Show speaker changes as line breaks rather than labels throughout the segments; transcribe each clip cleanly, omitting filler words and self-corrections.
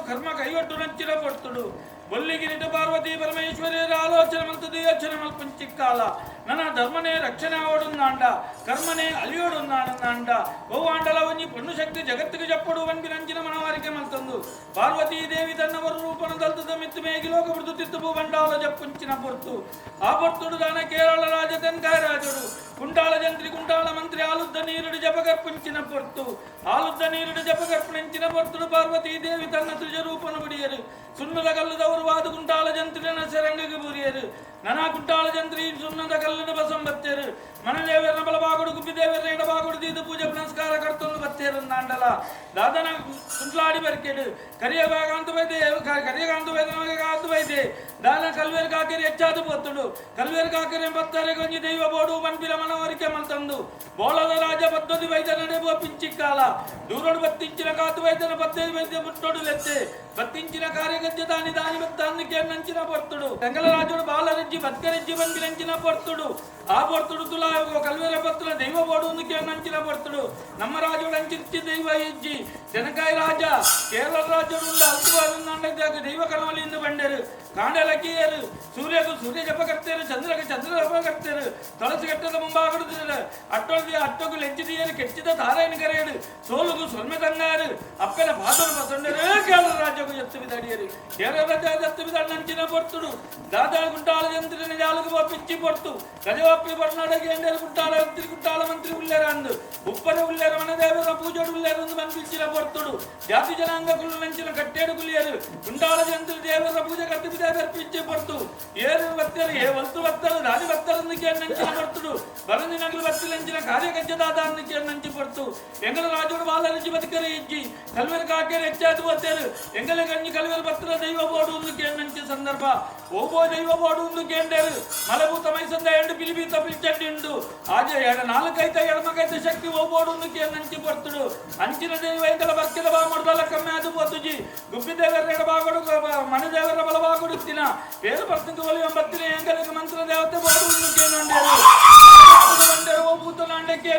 ಕರ್ಮ ಕೈಯೊಟ್ಟು ನಂಚಿನ ಪೊರ್ತುಡು ಬೊಲ್ಲಿಗಿರಿಟ ಪಾರ್ವತಿ ಪರಮೇಶ್ವರಿಯರ ಆಲೋಚನೆ ಮಲ್ತದು ಯೋಚನೆ ಮಲ್ಪುಂಚಿಕ್ಕಾಲ ನನ್ನ ಧರ್ಮನೇ ರಕ್ಷಣೆ ಆವಡುಂದಾಂಡ ಕರ್ಮನೇ ಅಲಿಯೋಡುಂದಾಂಡ ಬಹುವಾಂಡಲ ಒಂಜಿ ಪೊಣ್ಣು ಶಕ್ತಿ ಜಗತ್ತಿಗೆ ಜಪ್ಪಡು ವಂಬಿ ನಂಚಿನ ಮನವಾರಿಕೆ ಮಲ್ತಂದು ಪಾರ್ವತೀ ದೇವಿ ತನ್ನವರ ರೂಪನ ದಲ್ತದ ಮಿತ್ತು ಮೇಗಿ ಲೋಕ ಬಿಡ್ದು ತಿತ್ತು ಬಂಡಾಲ ಜಪ್ಪುಂಚಿನ ಪೊರ್ತು ಆ ಪೊರ್ತುಡು ದಾನ ಕೇರಳ ರಾಜ ತೆನ್ಕಾಯ ರಾಜುಡು ಕುಂಟಾಳ ಜಂತ್ರಿ ಕುಂಟಾಳ ಮಂತ್ರಿ ಆಲುದ್ದ ನೀರುಡು ಜಪಗರ್ಪುಂಚಿನ ಪೊರ್ತು ಆಲುದ್ದ ನೀರುಡು ಜಪಗರ್ಪುಂಚಿನ ಪೊರ್ತುಡು ಪಾರ್ವತೀ ದೇವಿ ತನ್ನ ತ್ರಿಜ ರೂಪನ ಬುಡಿಯರು ಸುಣ್ಣದ ಕಲ್ಲುದವರು ವಾದು ಕುಂಟಾಳ ಜಂತ್ರಿನ ಸೆರಂಗಿಗೆ ಬುರಿಯರು ನನ ಕುಂಟಾಳ ಜಂತ್ರಿ ಸುಣ್ಣದ ಕಲ್ಲುಡು ಬಸಂಬತ್ತೇರು ಮನದೇವರನ ಬಲಬಾಗುಡು ಗುಬ್ಬಿ ದೇವರ ಎಡಬಾಗುಡು ದೀದು ಪೂಜೆ ಪುನಸ್ಕಾರ ಕರ್ತೊಂದು ಬತ್ತೇರು ನಾಂಡಲ ದಾದನ ಕುಂಟ್ಲಾಡಿ ಬರ್ಕೇಡು ಕರಿಯ ಭಾಗಾಂತ ವೈದ್ಯ ಕರಿಯಗಾಂತ ವೈದ್ಯ ವೈದ್ಯ ದಾನ ಕಲ್ವೇರು ಕಾಕೇರಿ ಹೆಚ್ಚಾದ ಪೊತ್ತುಡು ಕಲ್ವೇರು ಕಾಕೇರಿ ಬತ್ತಾರೆ ಕೊಂಜಿ ದೈವ ಬೋಡು ಮನ್ಪಿಲ ಮನವರಿಕೆ ಮಲ್ತಂದು ಬೋಳದ ರಾಜ ಪದ್ಧತಿ ವೈದ್ಯ ನಡೆಬೋ ಪಿಂಚಿಕ್ಕಾಲ ದೂರೋಡು ಬತ್ತಿಂಚಿನ ಕಾತು ವೈದ್ಯನ ಪದ್ಧತಿ ವೈದ್ಯ ಮುಟ್ಟೋಡು ಲೆತ್ತೆ ಬತ್ತಿಂಚಿನ ಕಾರ್ಯಗಜ್ಜ ದಾನಿ ದಾನಿ ಬತ್ತಾಂದಿಕೆ ನಂಚಿನ ಪೊರ್ತುಡು ಬೆಂಗಲರಾಜುಡು ಬಾಲರೆಜ್ಜಿ ಬತ್ಕರೆಜ್ಜಿ ಬಂದಿರಂಚಿನ ಪೊರ್ತುಡು ಆ ಪೊರ್ತುಡು ತುಲಾ ಕಲ್ವೇರ ಪತ್ತುల ದೈವ ಬೋಡು ನಂಚಿನ ಪೊರ್ತುಡು ನಮ್ಮ ರಾಜುಡು ಅಂಚಿಚ್ಚಿ ದೈವ ಹೆಜ್ಜಿ ತೆನಕಾಯಿ ರಾಜ ಕೇರಳ ರಾಜುಡು ಅಲ್ತು ದೈವ ಕನವಲಿಂದ ಬಂಡೇರು ಕಾಂಡಲಕ್ಕಿಯರು ಸೂರ್ಯకు ಸೂರ್ಯ ಜಪ ಕಟ್ತೇರು ಚಂದ್ರಗೆ ಚಂದ್ರ ಜಪ ಕಟ್ತೇರು ತುಳಸಿ ಕಟ್ಟದ ಮುಂಭಾಗಡುತ್ತಿರು ಅಟ್ಟೊಳದಿ ಅಟ್ಟೊಗು ಲೆಂಚಿದಿಯರು ಕೆಚ್ಚಿದ ತಾರಾಯಣ ಕರೆಯಡು ಸೋಲುಗು ಸೊಲ್ಮೆ ತಂಗಾರು ಅಪ್ಪನ ಬಾತನು ಬಸಂಡರು ಕೇರಳ ರಾಜ್ಯకు ಎತ್ತು ಬಿದಾಡಿಯರು ಕೇರಳ ರಾಜ್ಯ ಎತ್ತು ಬಿದಾಡಿ ನಂಚಿನ ಪೊರ್ತುಡು ದಾದಾ ಗುಂಟಾಲ ಜಂತ್ರಿನ ಜಾಲುಗು ಪಿಚ್ಚಿ ಪೊರ್ತು ಗಜವಪ್ಪಿ ಬಣ್ಣಾಡಗೆ ಎಂಡೇರು ಗುಂಟಾಲ ಮಂತ್ರಿ ಗುಂಟಾಲ ಮಂತ್ರಿ ಉಲ್ಲೇರ ಅಂದು ಉಪ್ಪರ ಉಲ್ಲೇರ ಮನದೇವರ ಪೂಜೋಡು ಉಲ್ಲೇರ ಒಂದು ಮನ್ಪಿಚ್ಚಿನ ಪೊರ್ತುಡು ಜಾತಿ ಜನಾಂಗ ಕುಳ್ಳು ನಂಚಿನ ಕಟ್ಟೇಡು ಕುಲಿಯರು ಗುಂಟಾಲ ಜಂತ್ರಿ ದೇವರ ಪೂಜೆ ಕಟ್ಟಿ పిచ్చి పడుతూ ఏరు బత్తలు ఏ వస్తు బత్తలు దాని బత్తలందుకే నంచిన పడుతుడు బలంది నగలు బత్తులంచిన కార్యకజ్జదాదానికి నంచి పడుతూ ఎంగల రాజుడు వాళ్ళ నుంచి బతికరు ఇచ్చి కల్వెరు కాకేరు ఎచ్చాదు పోతారు ఎంగల గంజి కల్వెరు బత్తుల దైవ బోడు ఉందుకే నంచి సందర్భ ఓబో దైవ బోడు ఉందుకేండారు మలభూతమై సంద ఎండు పిలిపి తప్పించండి ఆజ ఎడ నాలుకైతే ఎడమకైతే శక్తి ఓ బోడు ఉందుకే నంచి పడుతుడు అంచిన దైవ ఎంగల బర్కిల బాముడల కమ్మాదు పోతుజి గుబ్బి దేవర ఎడబాగుడు మణిదేవర బలబాగుడు తిన పేరు పర్తంకి ఒలి బత్తిన ఎంగలికి మంత్ర దేవತೆ ಬೋಡು ఉందుకేనుండేరు ಬಂಡೇರು ಓ ಭೂತನಾಂಡಕ್ಕೆ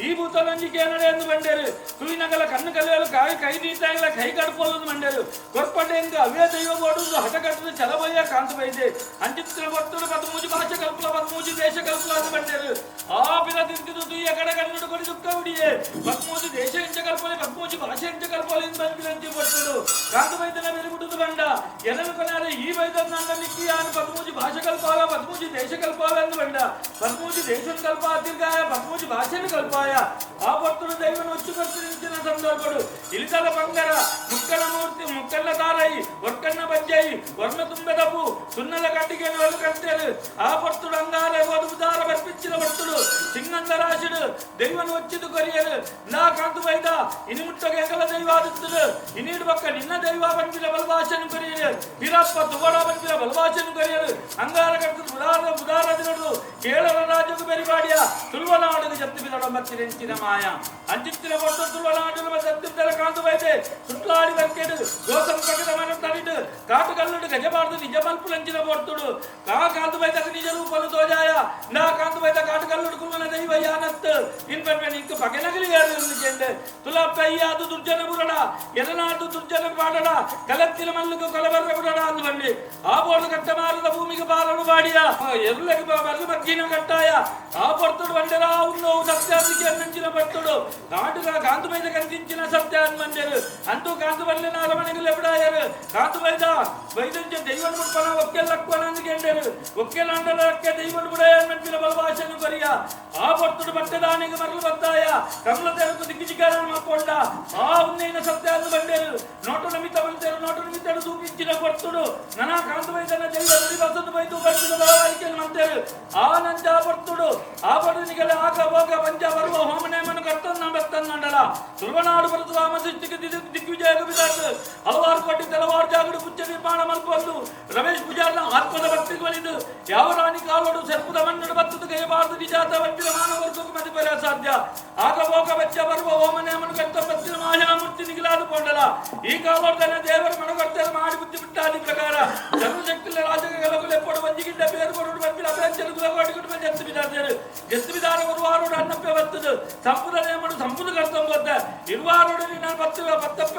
ಈ ಭೂತನಂಜಿಕೆ ಎಂದು ಬಂಡೇರು ತುಯಿನಗಲ ಕಣ್ಣು ಕಲಿಯಲು ಕಾಯಿ ಕೈ ನೀತಾಗಲ ಕೈ ಕಡ್ಪೋಲು ಬಂಡೇರು ಕೊರ್ಪಡೆ ಎಂದು ಅವೇ ದೈವ ಬೋಡು ಹಠ ಕಟ್ಟದು ಚಲಬಯ್ಯ ಕಾಂತ ಬೈದೆ ಅಂಚಿತ್ರ ಭಕ್ತರು ಪದಮೂಜಿ ಭಾಷೆ ಕಲ್ಪಲ ಪದಮೂಜಿ ದೇಶ ಕಲ್ಪಲ ಅಂತ ಬಂಡೇರು ಆ ಪಿರ ತಿಂತಿದ್ದು ತುಯ್ಯ ಕಡೆ ಕಣ್ಣು ಕೊಡಿ ದುಃಖ ಉಡಿಯೆ ಪದ್ಮೂಜಿ ದೇಶ ಎಂಚ ಕಲ್ಪಲೆ ಪದ್ಮೂಜಿ ಭಾಷೆ ಎಂಚ ಕಲ್ಪಲೆ ಎಂದು ಬಂದಿರಂಚಿ ಭಕ್ತರು ಕಾಂತ ಬೈದನ ಬೆರಿಬಿಡುದು ಬಂಡ ಎನಲು ಕೊನಾರೆ ಈ ಬೈದನ್ನ ನಿಕ್ಕಿಯಾನು ಪದ್ಮೂಜಿ ಭಾಷೆ ಕಲ್ಪಾವ ಪದ್ಮೂಜಿ ದೇಶ ಕಲ್ಪಾವ ಎಂದು ಬಂಡ ಪದ್ಮೂಜಿ ದೇಶం ಕಲ್ಪ ತಿರ್ಗಾಯ ಪದ್ಮೂಜಿ ಭಾಷೆను ಕಲ್ಪಾಯ ಆ ಭಕ್ತರು ದೈವನು ಉಚ್ಚುಕಟ್ಟು ನಿಂತಿನ ಸಂದರ್ಭಡು ಇಲಿತಲ ಬಂಗರ ಮುಕ್ಕల ಮೂರ್ತಿ ಮುಕ್ಕಲ್ಲ ತಾರೈ ಒರ್ಕಣ್ಣ ಬಜ್ಜೈ ವರ್ಣ ತುಂಬೆದపు ಸುన్నల కట్టిಗೆ కట్టారు ఆ భక్తుడు అంగారే వదుపుదార బర్పించిన భక్తుడు సింగంద రాశుడు దైవను వచ్చిదు కొరియరు నా కాంతు వైద ఇనిముట్టగేకల దైవాదిత్తుడు ఇనీడు పక్క నిన్న దైవ పంపిన బలభాషను కొరియరు వీరప్ప తువడ పంపిన బలభాషను కొరియరు అంగార కట్టు బుధార బుధారదినుడు కేరళ రాజుకు పెరివాడియ తుల్వనాడుకు చెప్తు బిదడం మాయ అంచిత్తిన భక్తుడు తుల్వనాడులు సత్యుద్దర కాంతు వైదే సుట్లాడి వర్కేడు దోషం ప్రకటమైన తడిడు కాటుకల్లుడు గజపాడుతు నిజ మల్పులంచిన భక్తుడు కా కాంతు వైదకు నిజ రూపలు తోజాయ నా కాంతు వైద కాటుకల్లుడు కుల్లన దైవయానత్ ఇన్పన్మెన్ ఇంక పగనగలి ఎందుకంటే తులపయ్యాదు దుర్జన బురడ ఎలనాడు దుర్జన పాడడ కలత్తిల మల్లుకు కొలబర్ర బురడ అందువండి ఆ బోర్డు కట్టమారద భూమికి బాలడు వాడియా ఎర్లకి బర్లు మగ్గిన కట్టాయ ఆ భర్తుడు వండరా ఉన్నో సత్యానికి అందించిన భర్తుడు కాటుగా కాంతు మీద కనిపించిన సత్యాన్ని వండారు అంటూ కాంతు వల్లి నారమణిగులు ఎప్పుడాయారు కాంతు వైద వైద్యం దైవన్ ముప్పన ఒక్కెళ్ళక్కువనందుకు ఎండారు ఒక్కెళ్ళండలక్కే దైవన్ కూడా మంచిన బలభాషను కొరియా ఆ భర్తుడు పట్టదానికి మరలు వత్తాయా కమల తెరకు దిగ్గిజిగారని మక్కొండ ఆ ఉన్నైన సత్యాన్ని వండారు నోటు నిమిత్త వంటారు నోటు నిమిత్తడు చూపించిన భర్తుడు ననా కాంతు వైదన దైవ వసంత వైదు భర్తుడు బలవారికి మంటారు ఆ నంజా భర్తుడు ఆ పడునిగల ఆక పోక పంచ పర్వ హోమనేమను కರ್ತನ್ನ ಬರ್ತನ್ನಂಡಲ ತುಳುವನಾಡು ಬರುತ್ತರಾಮ ಸೃಷ್ಟಿಗೆ ದಿಗ್ವಿಜಯ ಬಿದಾತು ಹಲವಾರು ಕೋಟಿ ತೆಲವಾರು ಜಾಗಡು ಪುಚ್ಚ ನಿರ್ಮಾಣ ಮಲ್ಪೊಂದು ರಮೇಶ್ ಪೂಜಾರ್ನ ಆತ್ಮದ ಭಕ್ತಿಗೆ ಒಲಿದು ಯಾವ ರಾಣಿ ಕಾಲೋಡು ಸರ್ಪದ ಮಣ್ಣು ಬತ್ತದ ಕೈಬಾರದು ನಿಜಾತ ಬಂದಿರ ಮಾನವರ್ಗಕ್ಕೂ ಮತಿಪರ ಸಾಧ್ಯ ಆಗ ಭೋಗ ಬಚ್ಚ ಬರುವ ಹೋಮನೇಮನು ಕರ್ತ ಬತ್ತಿನ ಮಾಯಾಮೂರ್ತಿ ನಿಗಿಲಾದು ಕೊಂಡಲ ಈ ಕಾಲೋಡ್ದನೆ ದೇವರ ಮನಗರ್ತರು ಮಾಡಿ ಬುದ್ಧಿ ಬಿಟ್ಟಾದಿ ಪ್ರಕಾರ ಸರ್ವಶಕ್ತಿల ರಾಜಗಲಗುಲು ಎಪ್ಪಡು వంజిగిడ్డ పేరు కొడు పంపిన అభ్యంతరు కులగోటి జత్తు బిదారు జత్తు బిదార ఒరువారోడు అన్నప్పే వತ್ತದು ಸಂಪುದ ನೇಮಡು ಸಂಪುದ ಕರ್ತಂ ಗೊತ್ತ ಇರುವಾರೋಡು ನಾನು ಪತ್ತು ಪತ್ತಪ್ಪ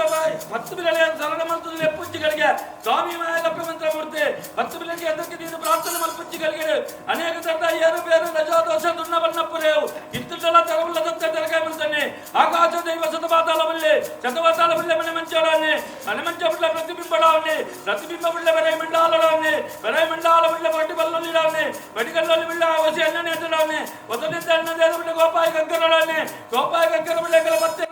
ಪತ್ತು ಬಿರಳೆ ಸರಳ ಮಲ್ತದ ಲೆಪ್ಪುಂಚಿಗಳಿಗೆ ಸ್ವಾಮಿ ಮಾಯಲಪ್ಪ ಮಂತ್ರಮೂರ್ತಿ ಪತ್ತು ಬಿರಳಿಗೆ ಅದಕ್ಕೆ ನೀನು ಪ್ರಾರ್ಥನೆ ಮಲ್ಪುಂಚಿಗಳಿಗೆ ಅನೇಕ ತರದ ಏರು ಬೇರು ರಜಾ ದೋಷ ದುನ್ನ ಬಣ್ಣಪ್ಪುರೇವು ಇತ್ತುಂಡಲ ತೆರವುಲ್ಲ ದತ್ತ ತೆರಕಾಯಿ ಮಂತನ್ನೆ ಆಕಾಶ ದೈವ ಶತಪಾತಾಳ ಬಲ್ಲೆ ಶತಪಾತಾಳ ಬಲ್ಲೆ ಮನೆ ಮಂಚೋಡನ್ನೆ ಮನೆ ಮಂಚ ಬಿಡ್ಲ ಪ್ರತಿಬಿಂಬಡಾವನ್ನೆ ಪ್ರತಿಬಿಂಬ ಬಿಡ್ಲ ಬರೇ ಮಂಡಾಲಡಾವನ್ನೆ ಬರೇ ಮಂಡಾಲ ಬಿಡ್ಲ ಬಟ್ಟಿ ಬಲ್ಲೊಲ್ಲಿಡಾವನ್ನೆ ಬಟ್ಟಿಗಲ್ಲೊಲ್ಲಿ ಬಿಡ್ಲ ವಸಿ ಅಣ್ಣನೆ ಎತ್ತಡಾವನ್ನೆ ಒತ್ತನಿಂದ ಅಣ್ಣ ದೇವ ಬಿಡ್ಲ ಗೋಪಾಯ ಗಗ್ಗರಡಾವನ್ನೆ ಗೋಪಾಯ ಗಗ್ಗರ ಬಿಡ್ಲ ಎಂಗಲ ಪತ್ತೆ.